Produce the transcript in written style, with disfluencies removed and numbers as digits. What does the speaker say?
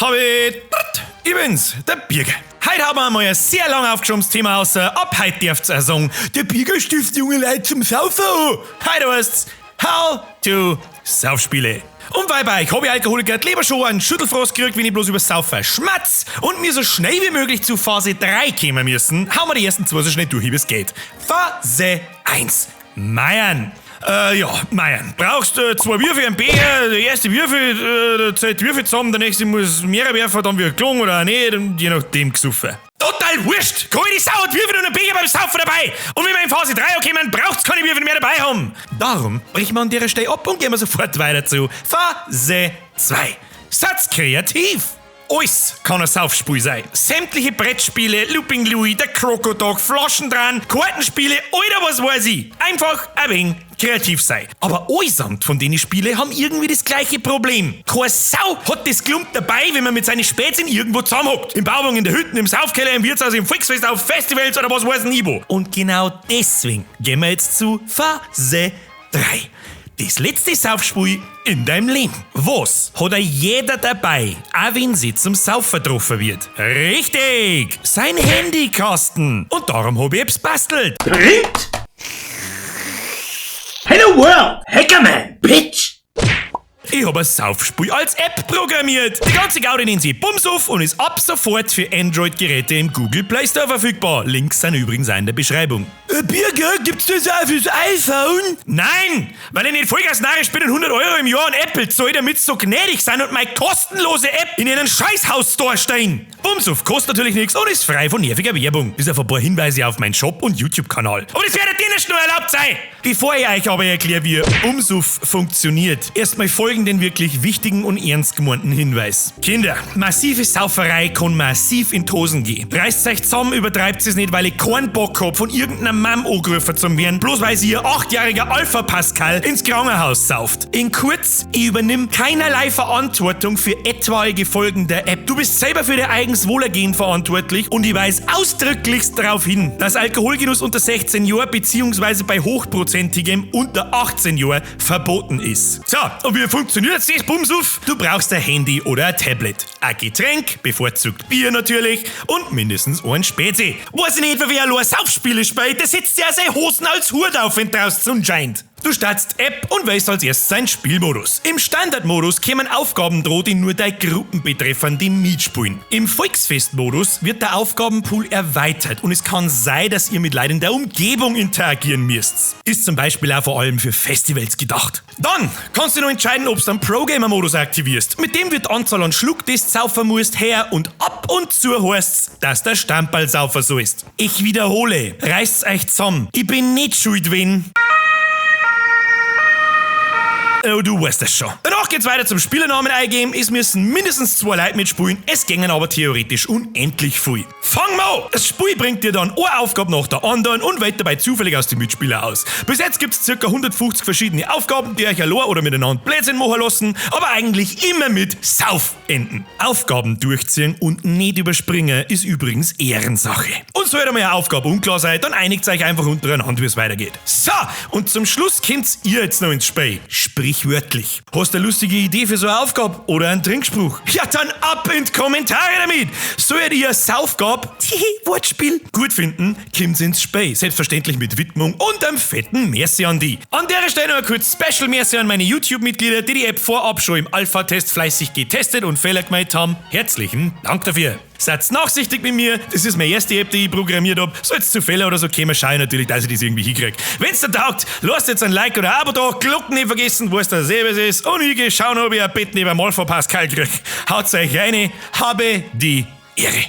Habe ich bin's, der Birger. Heute haben wir einmal ein sehr lang aufgeschobenes Thema aus. Ab heute dürft's auch sagen, der Birger stiftet junge Leute zum Saufen an. Heute heißt's How to Saufspiele. Und weil bei euch Hobbyalkoholiker lieber schon einen Schüttelfrost kriegt, wenn ich bloß über Saufen schmatz und mir so schnell wie möglich zu Phase 3 kommen müssen, hauen wir die ersten zwei so schnell durch, wie es geht. Phase 1. Meiern. Ja, Meiern. Brauchst zwei Würfel, einen Becher, der erste Würfel, zählt Würfel zusammen, der nächste muss mehrere werfen, dann wird gelungen oder auch nicht, und je nachdem gesoffen. Total wurscht! Keine Sau hat Würfel und einen Becher beim Saufen dabei! Und wenn wir in Phase 3 kommen, braucht's keine Würfel mehr dabei haben! Darum brechen wir an der Stelle ab und gehen wir sofort weiter zu Phase 2. Satz kreativ! Alles kann ein Saufspiel sein. Sämtliche Brettspiele, Looping Louis, der Krokodog, Flaschen dran, Kartenspiele, oder was weiß ich. Einfach ein wenig kreativ sein. Aber allesamt von denen Spiele haben irgendwie das gleiche Problem. Keine Sau hat das Klump dabei, wenn man mit seinen Spätzchen irgendwo zusammenhockt. Im Bauwagen, in der Hütte, im Saufkeller, im Wirtshaus, im Volksfest, auf Festivals oder was weiß ich wo. Und genau deswegen gehen wir jetzt zu Phase 3. Das letzte Saufspiel in deinem Leben. Was hat a jeder dabei, auch wenn sie zum Saufen getroffen wird? Richtig! Sein Handykasten. Und darum hab ich etwas bastelt. Print! Hello World! Hackerman! Bitch! Ich hab ein Saufspiel als App programmiert. Die ganze Gaudi nennt sie Bumsuff und ist ab sofort für Android-Geräte im Google Play Store verfügbar. Links sind übrigens auch in der Beschreibung. Birger, gibt's das auch fürs iPhone? Nein, weil ich nicht vollgasnarrisch bin und 100 Euro im Jahr an Apple zahle, damit sie so gnädig sind und meine kostenlose App in ihren Scheißhaus-Store stellen. Bumsuff kostet natürlich nichts und ist frei von nerviger Werbung. Bis auf ein paar Hinweise auf meinen Shop und YouTube-Kanal. Aber das wird dir nicht nur erlaubt sein! Bevor ich euch aber erkläre, wie Bumsuff funktioniert, erstmal folgenden wirklich wichtigen und ernst gemeinten Hinweis. Kinder, massive Sauferei kann massiv in die Hosen gehen. Reißt euch zusammen, übertreibt es nicht, weil ich keinen Bock hab, von irgendeiner Mam angerufen zu werden, bloß weil sie ihr 8-jähriger Alpha Pascal ins Krankenhaus sauft. In kurz, ich übernimm keinerlei Verantwortung für etwaige Folgen der App. Du bist selber für dein eigenes Wohlergehen verantwortlich und ich weise ausdrücklichst darauf hin, dass Alkoholgenuss unter 16 Jahren beziehungsweise bei hochprozentigem unter 18 Jahren verboten ist. So, und wie funktioniert jetzt das Bumsuff? Du brauchst ein Handy oder ein Tablet. Ein Getränk, bevorzugt Bier natürlich, und mindestens ein Spezi. Weiß ich nicht, wer allein Saufspiele spielt, der setzt ja seine Hosen als Hut auf, wenn draußen Sonne scheint. Du startest App und wählst als erstes seinen Spielmodus. Im Standardmodus kämen Aufgaben droh, die nur deine Gruppen betreffen, die mitspielen. Im Volksfestmodus wird der Aufgabenpool erweitert und es kann sein, dass ihr mit Leuten in der Umgebung interagieren müsst. Ist zum Beispiel auch vor allem für Festivals gedacht. Dann kannst du noch entscheiden, ob du einen Pro-Gamer-Modus aktivierst. Mit dem wird die Anzahl an Schluck, die du saufen musst, her und ab und zu heißt's, dass der Stamperl saufen sollst. Ich wiederhole, reißt's euch zusammen. Ich bin nicht schuld, wenn... Oh, du weißt das schon. Danach geht's weiter zum Spielernamen eingeben. Es müssen mindestens 2 Leute mitspielen. Es gängen aber theoretisch unendlich viel. Fang mal an! Das Spiel bringt dir dann eine Aufgabe nach der anderen und wählt dabei zufällig aus den Mitspielern aus. Bis jetzt gibt's circa 150 verschiedene Aufgaben, die euch allein oder miteinander Blödsinn machen lassen, aber eigentlich immer mit Sauf enden. Aufgaben durchziehen und nicht überspringen ist übrigens Ehrensache. Und sollte mal eine Aufgabe unklar sein, dann einigt euch einfach untereinander, wie es weitergeht. So, und zum Schluss kommt's ihr jetzt noch ins Spiel. Sprichwörtlich. Hast du eine lustige Idee für so eine Aufgabe oder einen Trinkspruch? Ja, dann ab in die Kommentare damit! Solltet ihr Saufgabe, Wortspiel, gut finden, kommt's ins Spiel. Selbstverständlich mit Widmung und einem fetten Merci an die. An der Stelle noch ein kurz Special Merci an meine YouTube-Mitglieder, die die App vorab schon im Alpha-Test fleißig getestet und Fehler gemacht haben. Herzlichen Dank dafür. Seid nachsichtig mit mir, das ist meine erste App, die ich programmiert hab. Sollt's zu Fehler oder so kommen, schau ich natürlich, dass ich das irgendwie hinkrieg. Wenn's dir taugt, lasst jetzt ein Like oder ein Abo da, Glocken nicht vergessen, wo es der Servus ist. Und ich geh schauen, ob ich ein Bett neben Alpha Pascal krieg. Haut's euch rein, habe die Ehre.